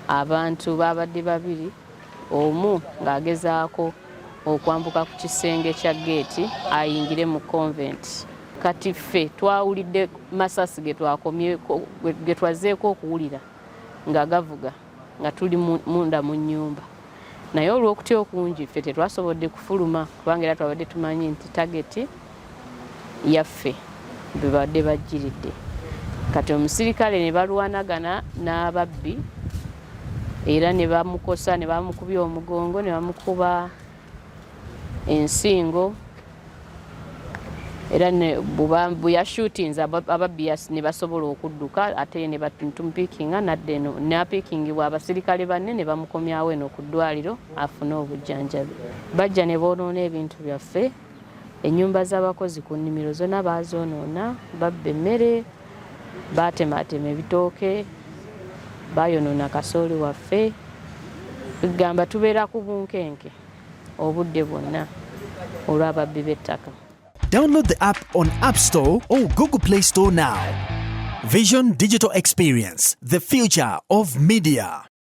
Abantu babadde babiri, omu ng'agezaako okwambuka ku kisenge kya geeti ayingire mu convent. Kati ffe twawulidde masasi ge twazzeeko okuwulira nga gavuga nga tuli munda mu nnyumba, naye olw'okutya okungi ffe tetwasobodde kufuluma, kubanga era twabadde tumanyi nti target yaffe bebadde bajjiridde. Kati omusirikale ne balwanagana n'ababbi era ne bamukosa, ne bamukubya omugongo, ne bamukuba ensingo, era bwe yashutinze ababbi ne basobola okudduka, ate ne tumupiikinga nadda eno, n'apiikingibwa abasirikale banne ne bamukomyawo eno ku ddwaliro afune obujjanjabi. Bajja ne boonoona ebintu byaffe, ennyumba z'abakozi ku nnimiro zonna baazoonoona, babba emmere, baatemaatema ebitooke, baayonoona kasooli waffe. Gamba tubeera ku bunkenke obudde bwonna olw'ababbi b'ettaka. Download the app on App Store or Google Play Store now. Vision Digital Experience, the future of media.